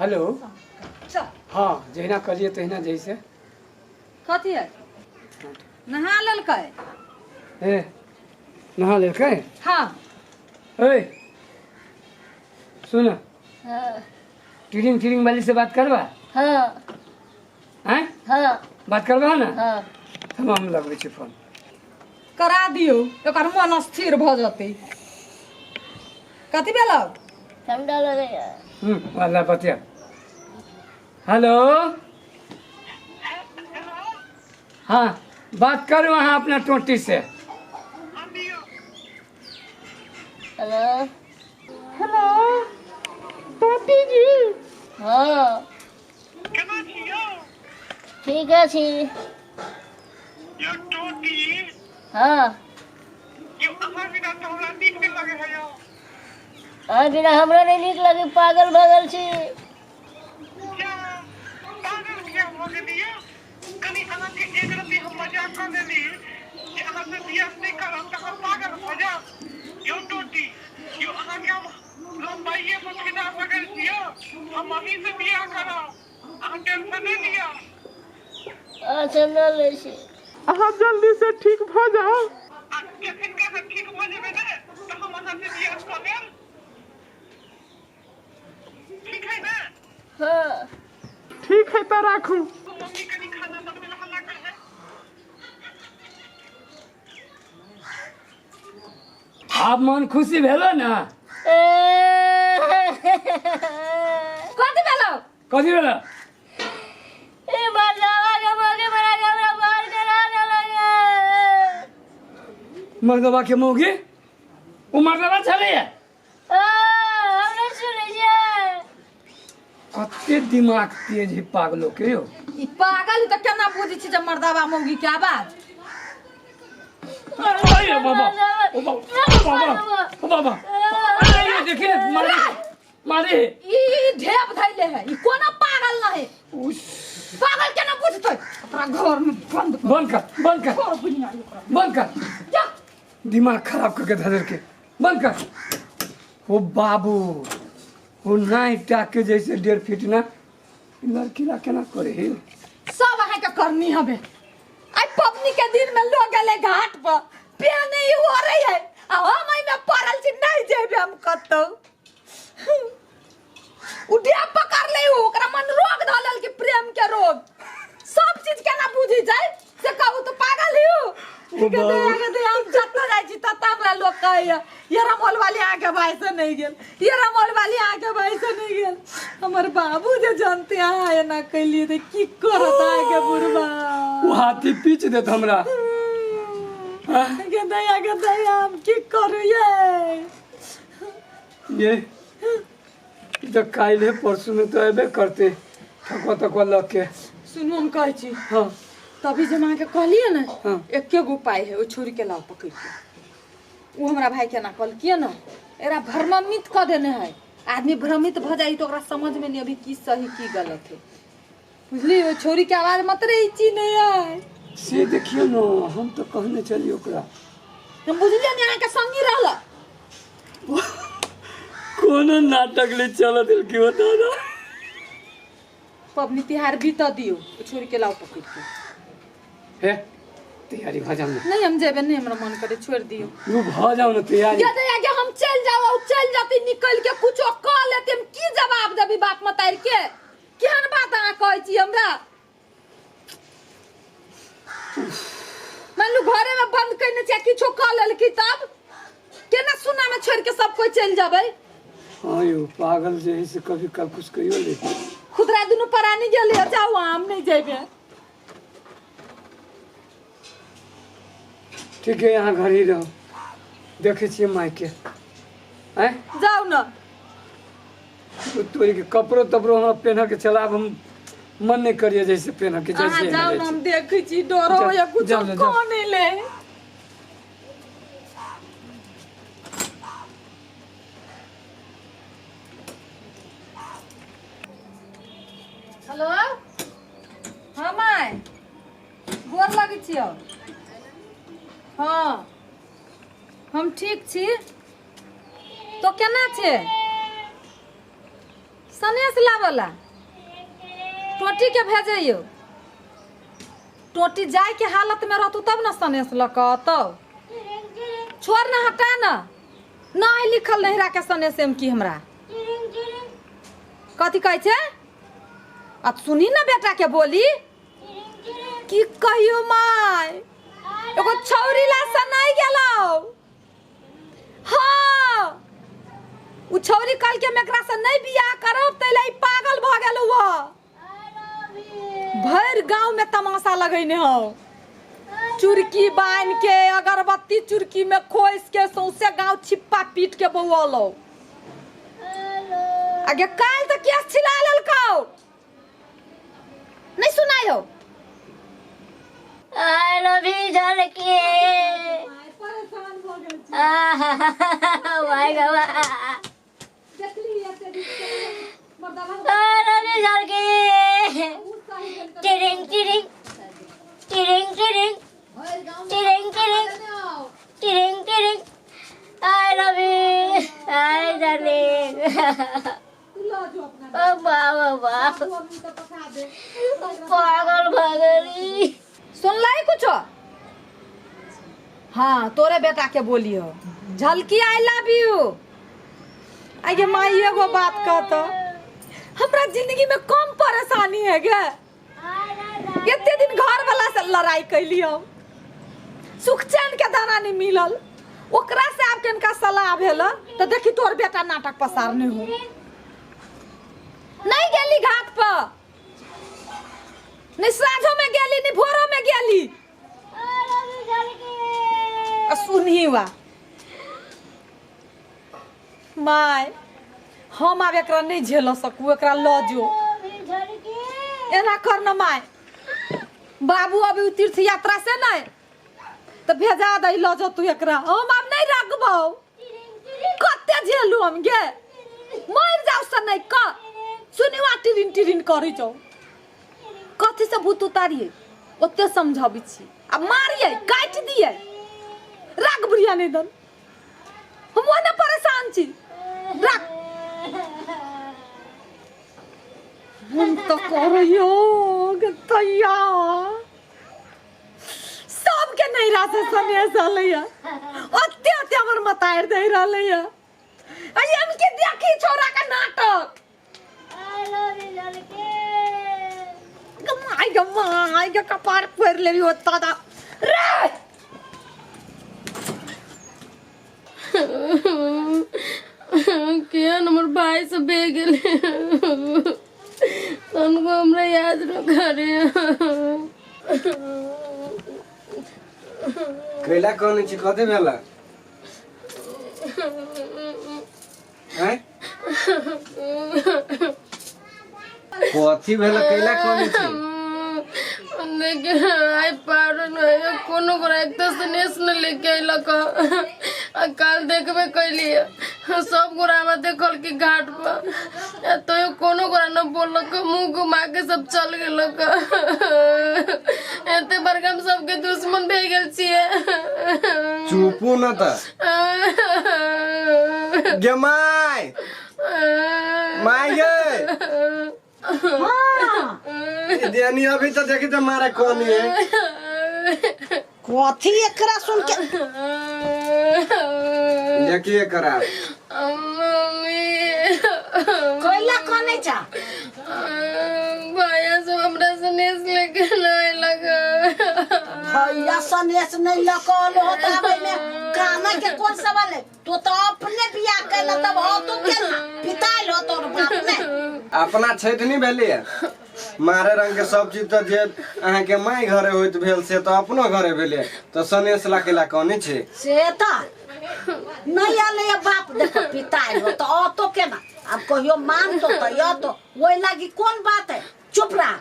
Hello. चल। हाँ, जहिना कहलियै तहिना जैसे। कथी है? नहा लेलकै। ए, नहा लेलकै? हाँ। ए सुन। हाँ। टिरिंग टिरिंग वाली से बात करबा? हाँ। हैं? हाँ। बात करबा ना? हाँ। हम लगबै छी फोन। करा दियौ, एकर मन स्थिर भऽ जेतै। कथी भेलौ? ठंडा लगैया। वाला बतिया। हेलो। हाँ, बात करू अहाँ अपना टोटी से। हेलो। हेलो टोटी जी। हाँ। केना छी यौ? ठीके छी। यौ टोटी। हाँ। यौ अहाँ बिना तऽ हमरा नीक नहि लगै है यौ। अहाँ बिना हमरो नहि नीक लगे, पागल भऽ गेल छी। जा, पागल किया भऽ गेली यौ? कनि अहाँके एक रत्ती हम मजाक कऽ लेली जे अहाँ से बियाह नहि करब तऽ हम पागल भऽ जायब। यौ टोटी, यौ अहाँके हम लम्बाइए पर फिदा भऽ गेल छी यौ। हम अहीं से बियाह करब, अहाँ टेंशन नहि लिअ। अच्छा, नहि लै छी। अहाँ जल्दी से ठीक भऽ जाउ। आ जखन के अहाँ ठीक भऽ जेबै ने तऽ हम अहाँ से बियाह कऽ लेब। ठीक है ने? हाँ। ठीक है तऽ राखू। मम्मी कनि खाना बनबै लए हल्ला करै है। आब मन खुशी भेलो ने? कथी भेलो? कथी भेलो? ए मर्दावा के मौगी बना के हमरा बाहर करा देलक। मर्दवा के मौगी? ओ मर्दवा छलैया? हम नहि सुनै छियै। कते दिमाग तेज है पागलो के यौ। ई पागल तऽ केना बुझै छी जे मर्दावा मौगी के आवाज? अरे बाबा, ओ बाबा, ओ बाबा, ओ बाबा, अरे ये देखिए, मारे मारे। ई ढेप धैले है, ई कोनो पागल नहीं। उस पागल केना बुझतै? ओकरा घर में बंद कर। बंद कर, बंद कर। घर बुझना ओकरा। बंद कर। जा। दिमाग खराब करके धर के बंद कर। ओ बाबू, ओ नाई टाके जैसे 1.5 फीट ना लड़की ला केना करे हे? सब अहाँ के करनी हबे। आई पबनी के दिन में लोग गेले घाट पर, पेने ही हो रही है, आ हम एहि में पड़ल छी, नहीं जेबे हम कतौ। उ डेप पकड़ ले, ओकरा मन रोग धऽ लेल कि प्रेम के रोग। सब चीज केना बुझी जाय से कहू तो पागल ही हो। ओ बाबू। गे दे, हम जतऽ जाइ छी ततऽ हमरा लोक कहैया ये रमोल वाली अहाँके भाई से नहीं गेल, ये रमोल वाली अहाँके भाई से नहीं गेल। हमर बाबू जे जानते अहाँ एना कैलिए तऽ की करत अहाँके बुढ़बा? ओ हाथी पीच देत हमरा। गे दैया, गे दैया, हम की करू ये? ये ई तऽ काल्हि परसू में तो अयबे करते ठकुआ तकुआ लऽ के। सुनू, हम कहै छी। हाँ। तभी जे हम अहाँके कहलियै ने, हाँ। एके गो उपाय है, ओ छुरी के लाउ पकड़ के। ओ हमरा भाई के ना कहलकिए ने, एकरा भ्रमित कऽ देने है। आदमी भ्रमित भऽ जाइ तऽ ओकरा समझ में नहीं अभी की सही की गलत है, बुझली? ओ छौरी के आवाज मत रही छी नहीं है। से देखियो न, हम तो कहने चली ओकरा। हम बुझलियै ने अहाँके संगी रहल। कोनो नाटक ले चल दिल की बता ना। पबनी तिहार बीत दियो, ओ छोरी के लाउ पकड़ के। हे तैयारी भऽ जाउ ने। नहीं, हम जेबे नहीं, हमरा मन करे छोड़ दियो। You भऽ जाउ ने तैयारी। ये दया के हम चल जाओ, चल जाती निकल के कुछो कह लेते, हम की जवाब देबी बाप मतार के? केहन बात अहाँ कहै छी हमरा? मान लू घरे में बंद कने छै, किछो कह लेलकी तब केना सुना में छोड़ के सब कोई चल जाबै? हाँ यौ, पागल जे है से कभी कल कुछ कहियो ले। खुदरा दुनू परानी गेलियै, जाउ हम नहीं जेबे। ठीक है, यहाँ घर ही रहो, देखे छियै माय के। आँय? जाउ न। तोरी के कपड़ो तपड़ो हमरा पेन्ह के चलाब हम मन नहीं करिए जैसे पेन्ह के अहाँ जैसे जाउ न, हम देखै छी, डरो जाउ, होइया कुछो जाउ ने, जाउ। कह नहीं ले। हेलो। हाँ my, गोर लगै छियौ। हाँ हम ठीक छी, तो केना छै? सनेस लाबला टोटी के भेजैयो टोटी जाय के हालत में रहतू तब ना सनेस लऽ कऽ अतौ छोड़ ना हटा ना नहीं लिखल नहिरा के सनेस में की हमरा कथी कहै छै आ सुनी ना बेटा के बोली की कहियो माय एगो छौरी ला से नहीं गेलौ हाँ उ छौरी कहलकै हम एकरा से नहीं बियाह करब तै ला ई पागल भऽ गेल वो भरि गाँव में तमाशा लगैने हौ चुरकी बान्हि के अगरबत्ती चुरकी में खोसि के सौंसे गाँव छिप्पा पीट के बौअलौ आगे काल्हि तऽ केस छिला लेलकौ नहीं सुनाई हो I love you, झलकी my God I love you, झलकी टिरिंग टिरिंग टिरिंग टिरिंग टिरिंग टिरिंग टिरिंग टिरिंग I love you, I darling. ओ बाबा बाप पागल भऽ गेली सुनलै कुछो हाँ तोरे बेटा के बोलियो झलकी I love you आगे माई एगो बात कहतो हमरा जिंदगी में कम परेशानी है गे एते दिन घर वाला से लड़ाई कैली हम सुख चैन के दाना नहीं मिलल ओकरा से आब केनका सलाह भेल तो देखी तोर बेटा नाटक पसारने हो नहीं गेली घाट पर नहीं साँझो में गेली नहीं भोरो में गेली आ सुनही वा माय हम आब एकरा नहीं झेल सकू एकरा लऽ जो एना कर न माय बाबू अभी उ तीर्थ यात्रा से नहीं तऽ भेजा दै लऽ जो तू एकरा हम आब नहीं रखबौ कते झेलू हम गे मरि जाउ से नहीं क सुनिवा टिरिन टिरिन करै छौ कथी से भूत उतारिए ओते समझाबै छी आ मारिए काटि दिए राख बुढ़िया नहीं दन हम ओने परेशान छी राख हम तो करैयो तैया सबके नैरा से सनेस अलैया ओते ओते हमर मतारि दै रहलैया आ हम के देखी छोरा के नाटक गमाय गमाय के कपार फोड़ि लेबी ओ दादा रे केहन हमर भाई सब भे गेलै तनको हमरा याद न करे कैला कहने छी कथी भेला आँय? कथी भेला कैला कहने छी लेकिन आइ पारन कोनो गोरा एक तऽ सनेस न लेके अयलक आ काल देखबे कैलियै सब गोरा हमरा देखल कि घाट पर आ तैयो कोनो गोरा न बोललक मुँह घुमा के सब चल गेलक एते बड़का हम सबके दुश्मन भए गेल छियै चुपू न तऽ गे my my गे देनी अभी तो देखी तो मारा कौन है कथी एकरा सुन के देखिए करा मम्मी कैला कने जा भैया सब हमरा सनेस लेके न अयलक भैया सनेस नहीं लकल हो त आबै में काना के कौन सवाल है तू तो अपने बियाह कैला तब हो तू केना पिताइल हो तोर बाप ने अपना छठि नहीं भेली है मारे रंग के सब चीज तो जे अहाँ के माय घरे होइत भेल से तो अपनो घरे भेले तो सनेस ला केला कौन छै से तो नहीं आले ये बाप देखो पिताइल हो तो ऑतो केना अब कहियो मान तो तो यो तो वही लागी कौन बात है चुप रह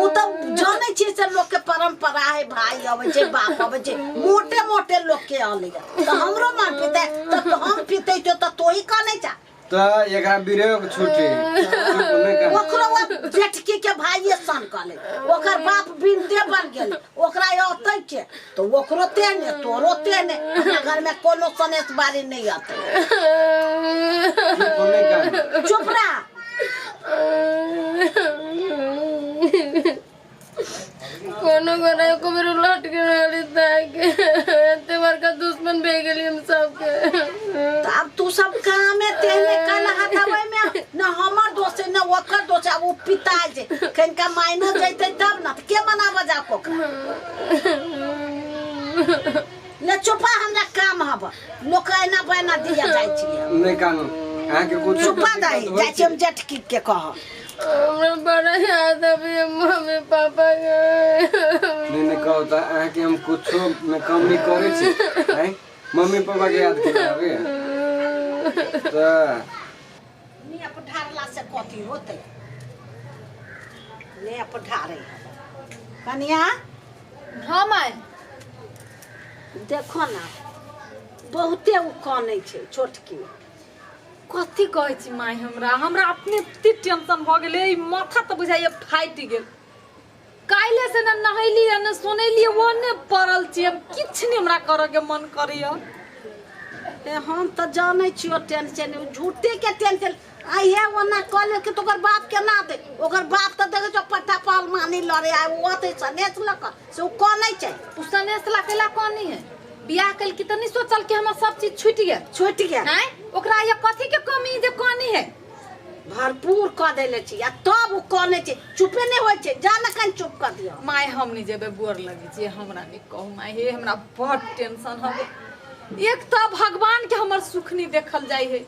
उ तो जाने छी से लोग के परंपरा है भाई अबै छै बाप अबै छै मोटे मोटे लोग के अलै तो हमरो मन पीते तो हम पीते तो तो ही कने जा तऽ एकरा विरह के छुट्टी चुप नहि कर ओकरो अब जेठकी के भाइये सन कले ओकर बाप बिंदे बन गेल ओकरा अतै के तो ओकरो तेने तोरो तेने हमरा घर में कोनो सनेस बारी नहीं अतै चुप नहि कानू चुप रह कोनो गोरा एको बेर उलट के रहली ताके एते बड़का दुश्मन भे गेली हम सबके तो अब तू सब कामे तेने कल हटाबै में न हमर दोष है न ओकर दोष है अब ओ पिता जे कनिका माइनो जैतै तब न के मना बजा ओकरा ले चुपा हमरा काम हब लोक एना बना दिया जाइ छियै नहि कानू अहाँके कुछ चुपा दही जाइ छियै हम जेठकी के कह हमरा बड़ा याद अभी मम्मी पापा के नहि नहि कहू तऽ अहाँके हम कुछो मे कम नहि करै छी आँय मम्मी पापा के याद केना आबैया तऽ नेप ढारला से कथी होतै नेप ढारे कनिया हाँ माय देखो ना बहुते उ कानै छै छोटकी कथी कहै छी माय हमरा हमरा अपने एते टेंशन भऽ गेलै ई माथा तऽ बुझाइए फाटि गेल काल्हि से ने नहेली ने सुनेली ओने पड़ल छी हम किछु नहि हमरा करऽके मन करैए ए हम तऽ जानै छियो टेंशन उ झूठे के टेंशन आइहे ओना कऽ लेलकै तऽ ओकर बाप केना दे ओकर बाप तऽ देखै छौ पट्टा पहलमानी लड़े आ ओ अतै सनेस लऽ कऽ से ओ कनै छै उ सनेस ला केला कनी है बियाह केलकी तऽ नहि सोचल कि हमर सब चीज छूटि गेल छूटि गेल आँय ओकरा ये कथी के कमी जे कनी है भरपूर कऽ देले छी आ तब ओ कनै छै चुपे नहि होइ छै जा ने कनि चुप कऽ दियौ माय हम नहि जेबै गोर लगै छी हमरा नहि कहू माय हे हमरा बड़ टेंशन हवे एक तऽ भगवान के हमर सुख नहि देखल जाइ है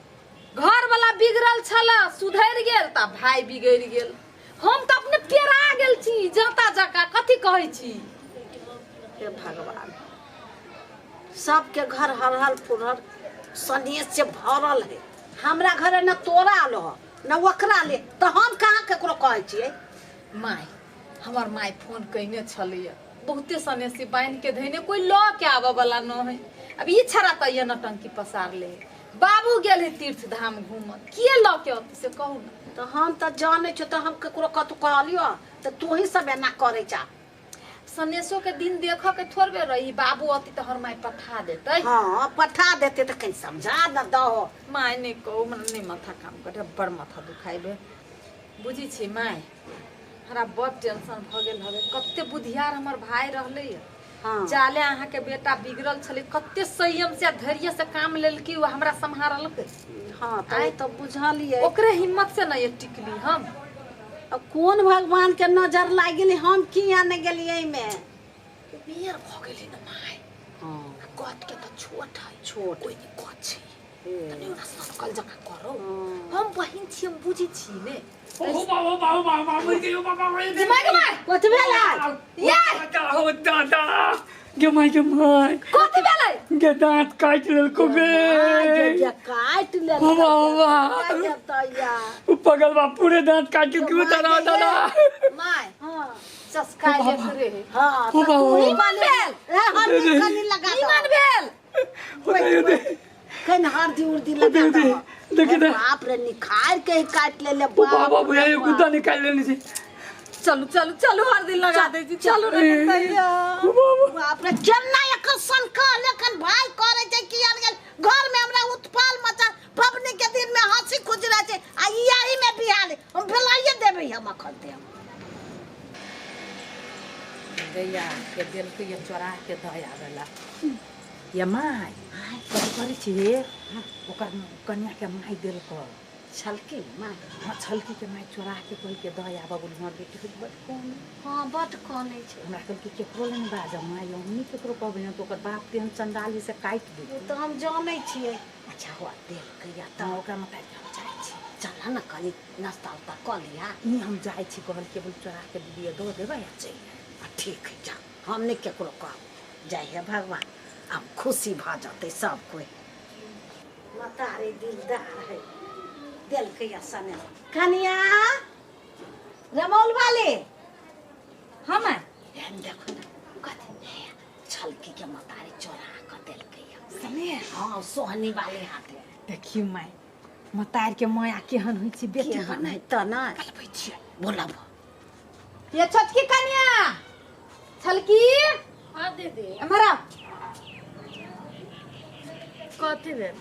घर वाला बिगड़ल छल सुधरि गेल तऽ भाय बिगड़ि गेल हम तऽ अपने पेरा गेल छी जाता जकाँ कथी कहै छी हे भगवान सबके घर हरहर फुरहर सनेह से भरल है हमरा घरे न तोरा आलो ह न ओकरा ले तऽ हम कहाँ केकरो कहै छियै माय हमर माय फोन कयने छलैया बहुते सनेसी बान्हि के धैने कोई लऽ के आबऽ वाला न है अब ई छड़ा तऽ ये नटंकी पसार ले बाबू गेल है तीर्थ धाम घूमऽ किए लऽ के अतै से कहू ने तऽ हम तऽ जानै छियो तऽ हम केकरो कतौ कहलियो तऽ तोही सब एना करै छा सनेसो के दिन देखऽ के थोड़बे रही बाबू अती तऽ हमर माय पठा देतै हाँ पठा देते तऽ कनि समझा न दहो माय नहि कहू हमरा नहि माथा काम करे बड़ माथा दुखाइबे बुझै छी माय हमरा बड़ टेंशन भऽ गेल हवे कते बुधियार हमर भाय रहलै हाँ जाले अहाँके बेटा बिगड़ल छलै कते संयम से आ धैर्य से काम लेलकै ओ हमरा सम्हारलकै हाँ तऽ ओ तऽ बुझलियै ओकरे हिम्मत से ने ये टिकली हम अब कोन भगवान के नजर लागि गेलै हम किया नहि गेलियै एहिमे बेर भऽ गेलै ने माय हाँ गत के तऽ छोट है छोट कोइ नहि गत छै तनी ओना सनकल जकाँ करो हाँ। हम बहिन छी हम बुझै छी ने ओ बाबा बाबा बाबा मरि गयो बाबा मरि गयो माय गे माय कथी भेलै ये हो दादा गे माय गे माय कथी भेलै गे दांत काटि लेलको गे जे जे काटि लेलकै ओ बाबा। गे तैया उ पगलवा पूरे दांत काटि लेलको दादा दादा माय हाँ चस्का देख रे हाँ ओ तऽ बाबा। तू ही निमन भेल ए हरदी कनि लगा दो निमन भेल हो दे दे कनि हरदी उर्दी लगा दे, दो देखी दे। बाप रे निखार के ही काटि ले ले ओ बाबा भैया ये गुद्दा निकाल लेने छी चलू चलू चलू हरदी लगा दै छी चलू ने तैया ओ बाबा बाप रे केना एकर सनकल एखन भाय करे छै कि आन गेल घर में हमरा उत्पाल मचा पबनी के दिन में हंसी खुशी रहे छै आ ई एही में बिहार हम बेलाइए देबै हम अखन ते गैया के देलकै ये चोरा के दऽ आबेला ये माय कथी करै छी हे ओकर कनिया के माय देलकै छलकी माय हाँ छलकी के माय चोरा के कहलकै दऽ आबऽ बोली हमर बेटी होइत बड़ कम हाँ बड कनै छै हमरा कहलकै केकरो लग नहि बाजब माय हम नहि केकरो कहबै तऽ ओकर बाप तेहन चंडाल है से काटि ओ देतै तऽ हम जानै छियै अच्छा हुआ देलकै या तऽ तऽ ओकरा माता हम जाइ छी चल ने कनि नाश्ता उस्ता कऽ लिहा ई हम जाइ छी कहलकै बोली चोरा के दीदी दऽ देबै आ चलि आयब। आ ठीक है जा हम नहि केकरो कहब जय हे भगवान आब खुशी भऽ जेतै सब कोइ मतारी दिलदार है देलकै या सने कनिया रमौल वाले हाँ माय एहन देखो ने कथी छलकी के मतारी चोरा कऽ देलकै या सने हाँ सोहनी वाले हाथे देखियौ माय मतार के माया केहन होइ छै बेटी केहन है तऽ नहि कलबै छियै बोलाबो। ये छोटकी कन्या छलकी। हाँ दीदी। हमारा कथी भेल?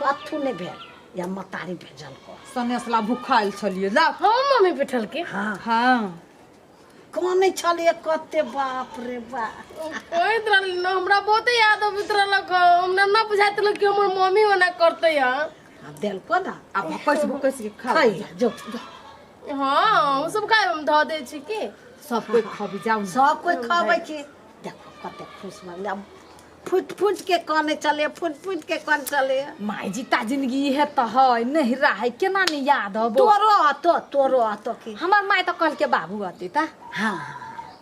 कथू नहि भेल, या मतारी भेजल को सनेसला भूखायल छलियै लाउ। हम मम्मी बैठल के? हाँ। हाँ। कने छलियै कते, बाप रे बाप। कहैत रहली न, हमरा बहुते याद अबैत रहलक। हमरा न बुझाइत रहल कि हमर मम्मी ओना करतै है। आ देलको ना। आ भकस भकस के खा। खाइ जो। हाँ, ओ सब खाइ हम धऽ दै छी की सब कोइ खबी जाउ ने। सब कोइ खबै छी। देखो कते खुश भऽ गेलै। आब फुटि फुटि के कने चले, फुटि फुटि के कन चले। माय जीता जिंदगी इहे तऽ है, नहिरा है, केना नहि याद अबो। तोरो अतो, तोरो अतो की। हमर माय तऽ कहलकै बाबू अतै तऽ हाँ।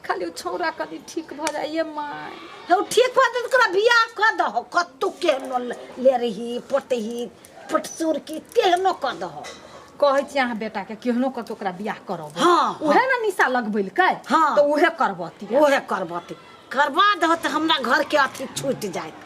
खाली ओ छौड़ा कनि ठीक भऽ जाइए माय। हौ ठीक भऽ जेतै, तोरा बियाह कऽ दहो। कतौ केहनो ले रही पोटही पटसुर की तेहनो कऽ दहो। कहै छी अहाँ बेटाके केहनो कऽ के ओकरा बियाह करब। हाँ। उहे ने निशा लगबेलकै। हाँ। तऽ उहे करबती। उहे करबती, करबा दहो तऽ हमरा घर के अथी छूटि जायत।